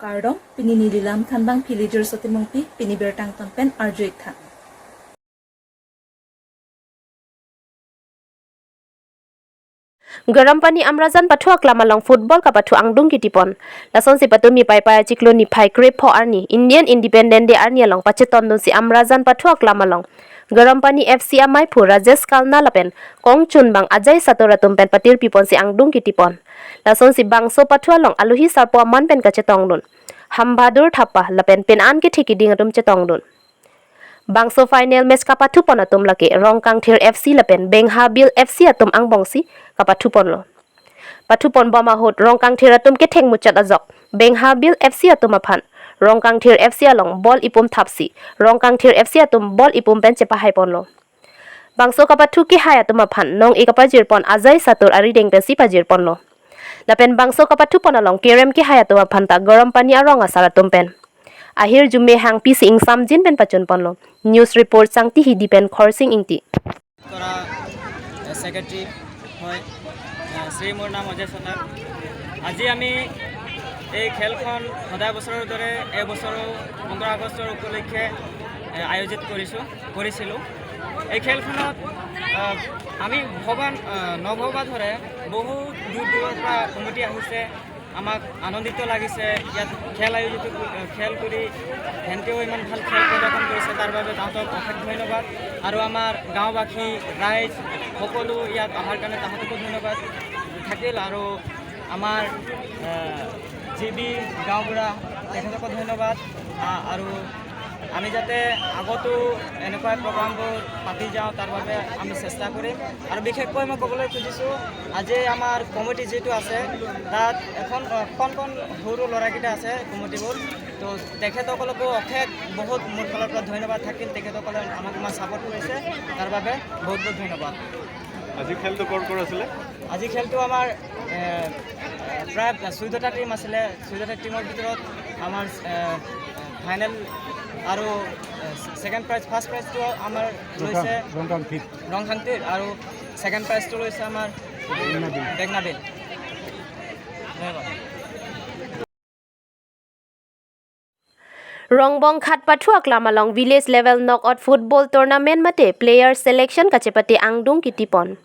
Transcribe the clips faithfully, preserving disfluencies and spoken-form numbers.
Kardom, pini neli lam thanbang Philiger Sotimungpi, pini birta angton pen arju-ik tha. Garampani Amrajan pathu aklam along football kapathu angdung kitipon. Lasonsi patumi Paipai achiklo niphai krepho arni Indian Independent Day arni along pachetondunsi Amrajan pathu aklam along Garampani F C amaiphu Rajesh Kalna lapen kongchunbang Ajay Satur atum pen patirpiponsi angdung kitipon. Lasonsi bangso pathu along alohi sarpo aman pen kachetongdun Hambhadur Thapa lapen pen an kethe kiding atum chetongdun. Bangso final match kapathupon atum lake Rongkangthir F C lapen Benghabil F C atum angbongsi kapathuponlo. Pathupon bom ahut Rongkangthir atum kethek muchot ajok Benghabil F C atum aphan Rongkangthir F C along ball ipum thapsi Rongkangthir F C atum ball ipum pen chepahaiponlo. Bangso kapathu kehai atum aphan nong-e kapajirpon Ajay Satur arideng pensi pajirponlo. Lapen bangso kapathupon along kerem kehai atum aphan ta Garampani arong asar atum pen ahirjume hangpisi ingsamjin pen pachunponlo. News report Sangti Hidi pen Khorsing Ingti. কৰা, এ, ছেক্ৰেটাৰী হয়। এ, শ্ৰী, মোৰ নাম অজয় চতাৰ। আজি আমি এই খেলখন সদায় বছৰৰ দৰে এইবছৰো পোন্ধৰ আগষ্টৰ উপলক্ষে, এ, আয়োজিত কৰিছোঁ, কৰিছিলোঁ। এই খেলখনত, আ, আমি ভবা, আ, নভবা ধৰে বহুত দূৰ দূৰৰ পৰা কমিটি আহিছে। আমাক আনন্দিত লাগিছে। ইয়াত খেল আয়োজিত কৰি, খেল কৰি সিহঁতেও ইমান ভাল খেল প্ৰদৰ্শন কৰিছে, তাৰ বাবে তাহাঁতক অশেষ ধন্যবাদ। আৰু আমাৰ গাঁওবাসী, ৰাইজ সকলো ইয়াত অহাৰ কাৰণে তাহাঁতকো ধন্যবাদ থাকিল। আৰু আমাৰ, আহ, জি বি গাঁওবুঢ়া তেখেতকো ধন্যবাদ। আ-, আৰু আমি যাতে আগতো এনেকুৱা প্ৰগ্ৰামবোৰ পাতি যাওঁ, তাৰ বাবে আমি চেষ্টা কৰিম। আৰু বিশেষকৈ মই ক'বলৈ খুজিছোঁ, আজি আমাৰ কমিটি যিটো আছে, তাত এখন, আহ, কণ কণ সৰু ল'ৰাকেইটা আছে কমিটিবোৰ, তো তেখেতসকলকো অশেষ বহুত মোৰ ফালৰ পৰা ধন্যবাদ থাকিল। তেখেতসকলে আমাক ইমান ছাপোৰ্ট কৰিছে, তাৰ বাবে বহুত বহুত ধন্যবাদ। আজি খেলটো কৰ কৰ আছিলে? আজি খেলটো আমাৰ, এ, প্ৰায় চৈধ্যটা টিম আছিলে। চৈধ্যটা টিমৰ ভিতৰত আমাৰ, এ, ফাইনেল আৰু, এ, ছেকেণ্ড প্ৰাইজ, ফাৰ্ষ্ট প্ৰাইজটো আমাৰ লৈছে ৰংকাং, ৰংকাং ফিট। ৰংকাংটিৰ আৰু ছেকেণ্ড প্ৰাইজটো লৈছে আমাৰ বেগনাবিল। বেগনাবিল। ধন্যবাদ। Rongbong Khat pathu aklam along village level knockout football tournament mate player selection kachepate angdung kitipon.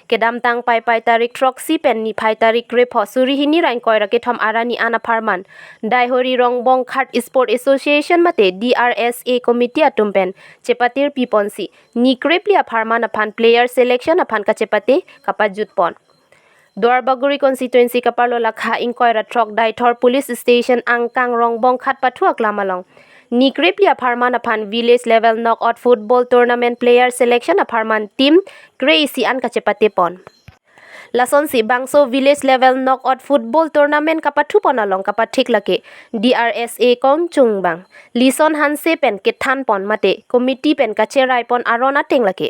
Kedamtang Paipai tarik throksi pen niphai tarik krepho suri hini ra ingkoi ra kethom arni an apharman Daihori Rongbong Khat Sport Association mate D R S A committee atum pen chepatirpiponsi ni krephli apharman aphan player selection aphan kachepate kapajutpon. Duarbagori constituency kaparlo lakha ingkoi ra throk Deithor police station angkang Rongbong Khat pathu aklam along ni krephli apharman aphan village level knockout football tournament player selection apharman team kre-isi an kachepatepon. Lasonsi bangso village level knockout football tournament kapathupon along kapathik lake D R S A kongchungbang Lison Hanse pen kethanpon mate committee pen kacheraipon aron ateng lake.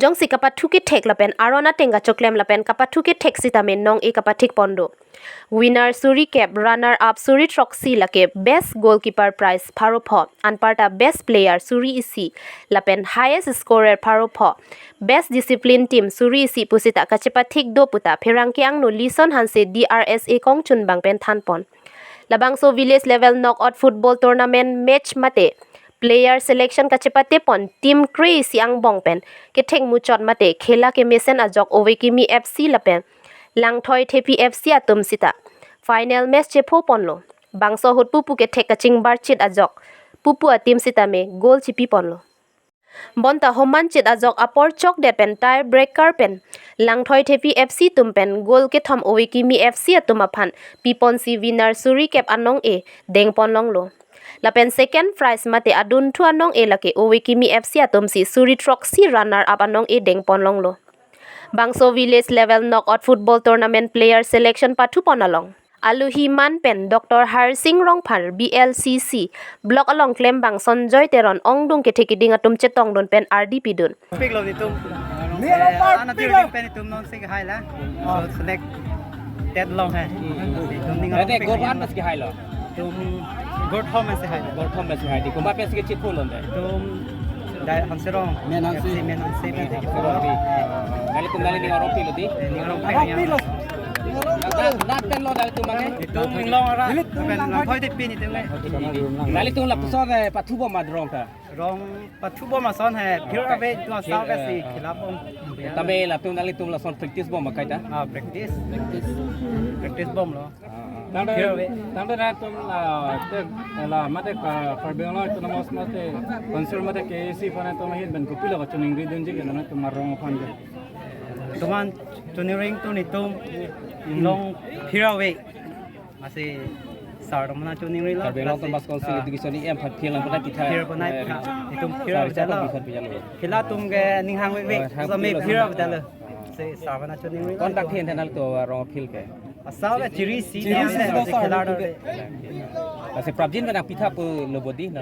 Jongsi kapathu kethek lapen aron ateng kachoklem lapen kapathu kethek sitame nong-e kapathikpon do. Winner suri kep, runner up suri throksi lake best goalkeeper prize pharo pho, anparta best player suri isi lapen highest scorer pharo pho, best discipline team suri isi pusita kachepathik do puta pherangke angno Lison Hanse D R S A kongchunbang pen thanpon. Labangso village level knockout football tournament match mate player selection kachepatepon team kre-isi angbong pen kethek muchot mate khela kemesen ajok Ove Kimi F C lapen Langthoi Thepi F C atum sita final match chephoponlo. Bangso ahut pupu kethek kachingbarchit ajok pupu a-team sitame goal chipiponlo. Bonta homanchit ajok apor chokdet pen tie breaker pen Langthoi Thepi F C atum pen goal kethom Ove Kimi F C atum aphan piponsi winner suri kep anong-e dengponlonglo. Lapen second prize mate adunthu anong-e lake Ove Kimi F C atumsi suri throksi runner up anong-e dengponlonglo. Bangso village level knockout football tournament player selection pathupon along alohi man pen Doctor Harsing Rongphar, B L C C, block along klembang Sonjoy Teron, ongdung kethe kiding atum chetongdun pen ardi pidun. Speak lo itum. Ni orang Eh, part anak speak building lo. Pen itum non sing hai la. Oh. So select that long hai. Hmm. Itum ning Ate orang pick govan lo. Mas ke hai lo. Itum Gorthom mas hai. Gorthom mas hai. Di kumba pes ke chikul londe. Itum dai Hanserong. Men Hanse. F C Men Hanse. Men Hanse. Kali kum kali ning orang pilo di. Eh, ning orang Orang pilo. Pilo. Nat pen lo nangtum abang ke? Itum Inglong arat. Nelitum pen Langthoi Tepi nelitum ke. Nangtum lapuson, eh, pathu bom ma rong ta? Rong pathu bom ason he, phir ave tu asal ke si khela bom. Tame latum nangtum lason practice bom ma kaita? Ah, practice. Practice. Practice bomlo. Tangte, phir ave. Tangte nangtum la, te, la, mate ka, Karbi Anglong Autonomous mate, Council mate K A A C aphan atum ahin pen kopilo kachiningri dunji ke nangtum arong aphan ke? Latum an chiningri atum nelitum Inglong phir ave. Masi sir atum an chiningri lo. Karbi Anglong Autonomous Council, ah, Education E M aphan phir lang pada pitha. Phir pada, eh, pitha. Itum phir sir ave chapang lo. Pitha pitha lo. Khela atum ke ning hang vek vek. Oh, hang sampai lo, phir ave lo. Si sir atum an chiningri lo. Conduct hin thanal to rong aphi ke. Asal ke chiri si, chiri si, si khela do. Lasi prapjin mana pitha pu lo bodi na.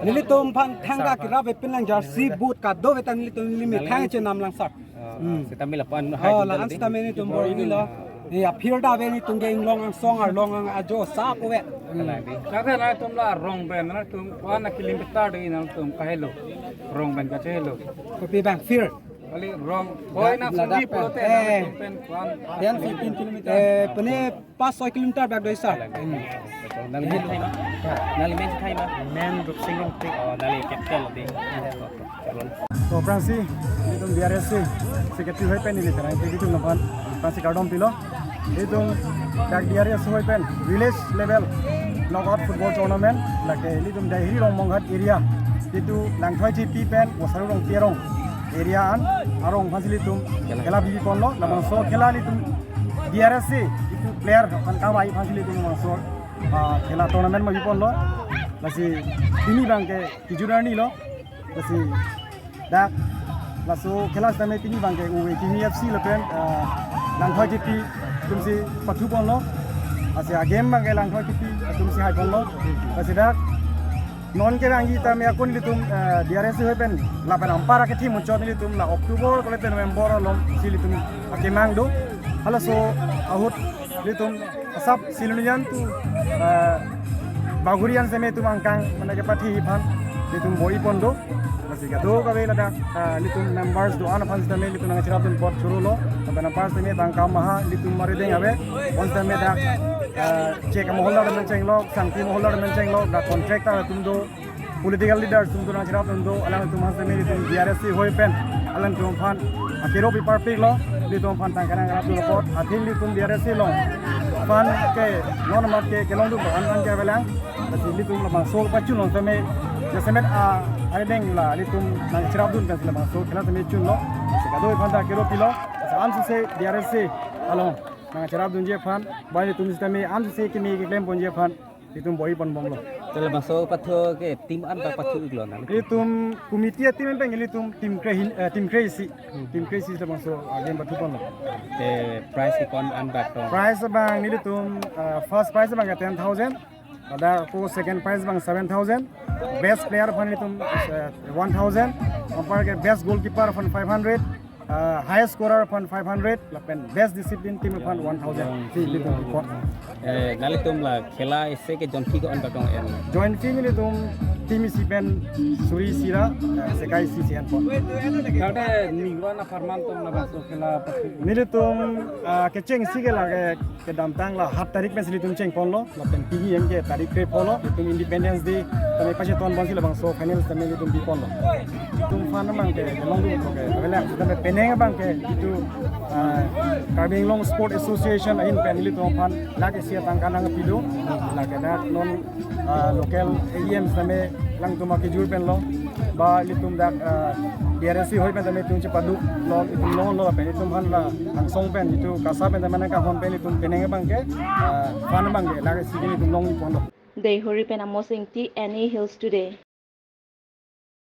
Nelitum aphan thangta kerap pen lang jersey boot kado ave ta nelitum limit thang chenam lang sir. Hmm. Sitame lapu-an hai. Oh, la-an sitame nelitum bor-ilo. Iya, phir ta ave nelitum ke Inglong angsong arlong ang ajo sap ave. Hmm. Kalang di. Kalang nangtum la rong pen nangtum ko-an akilim petar di nangtum kahelo. Rong pen kachehelo. Kopi abang phir. Kali rong. Koi na ladak sundi pen. Pulote eh, nangtum pen ko-an. Ten fifteen kilometer. Eh, pene pas soi kilometer bak doi sir. Nangli men thai ma? Men Rupsing Rongpi. Oh, nangli captain lo di. To aphrangsi, itum D R S C secretary hoi pen neli terang itum aphan aphrangsi kardom pilo. Itum dak D R S C hoi pen village level knockout football tournament lake itum Deihari Rongmonghat area itum Langthoi Tepi pen Wasaru Rongpi arong area an arong aphansi itum khela biponlo, labangso khela itum D R S C itum player aphan kavai aphansi itum labangso, ah, khela tournament ma biponlo. Lasi pini abang ke kejut arni lo. Lasi dak laso khela sitame pini abang ke uwe Kimi F C lapen, ah, Langthoi Tepi atumsi pathu ponlo. Lasi agame abang ke Langthoi Tepi atumsi hai ponlo. Lasi dak non kevangji tame akun nelitum, eh, D R S C hoi pen lapen ampara kethim muchot nelitum la October kole pen November alongsi nelitum akemang do. Halaso ahut nelitum asap silunian tu, eh, bagurian seme itum angkang mane kepathi aphan nelitum bor-i pon do. Lasi kadokave ladak, eh, nelitum members do-an aphan sitame nelitum nangcherap dun apot choro lo. Lapen members sitame tangka maha nelitum mari deng ave. Bonsitame dak, eh, chek mohol lar men chenglok, sangti mohol lar men chenglok, dak contractor atum do, political leaders atum do nangcherap atum do, alangtum aphan sitame nelitum D R S C hoi pen alangtum aphan akero pi parpik lo, nelitum aphan tangka nangcherap dun apot, athe nelitum D R S C along aphan ke non amat ke kelong dun aphan aphan ke avelang, lasi nelitum labangso pachun lo sitame, jasemet a, ari deng la nelitum nangcherap dun pen labangso khela sitame chun lo, lasi kadokave aphan ta akero pilo, lasi ansose D R S C along nangcherap dunji aphan, ba nelitum sitame ansose kimi keklem ponji aphan nelitum bor-i pon bomlo. Te labangso pathu ke team an ta pathu iklo na? Nelitum committee a-team pen nelitum team kre-, eh, team kre-isi. Hmm. Team kre-isi labangso, ah, game pathu ponlo. Te prize ke ko-an bak tong? Prize abang nelitum, ah, first prize abang ke ten thousand. Ladak ako second prize abang seven thousand. Best player aphan nelitum, eh, one thousand. Anpar ke best goalkeeper aphan five hundred. Ah, highest scorer aphan five hundred, lapen best discipline team aphan one thousand. Si nelitum record. Eh, nanglitum la khela isi ke join fee ko-an bak tong en? Join fee nelitum team isi pen suri isi ra, eh, sekai isi isi en pon. Tangte ningwan apharman atum labangso khela pathu? Nelitum, ah, kecheng isi ke lake kedamtang la hat tarik pensi nelitum cheng ponlo, lapen pini anke tarik krepho lo, nelitum Independence Day tame pacheton ponsi labangso final tame nelitum bi ponlo. Nelitum fund abang ke, kelong dun ke, avela, tame penang abang ke, itum, ah, Karbi Anglong Sport Association ahin pen nelitum aphan lakh isi atangka nangpi do, lake dak non, ah, local A E M tame alangtum akejur pen lo, ba nelitum dak, ah, D R S C hoi pen tame itum chepaduk lo, itum longlo pen itum aphan la angsong pen itum KASA pen tame nangkahon pen itum penang abang ke, ah, fund abang ke lakh isi ke itum long ponlo. Deihori pen Amos Ingti, N A Hills Today.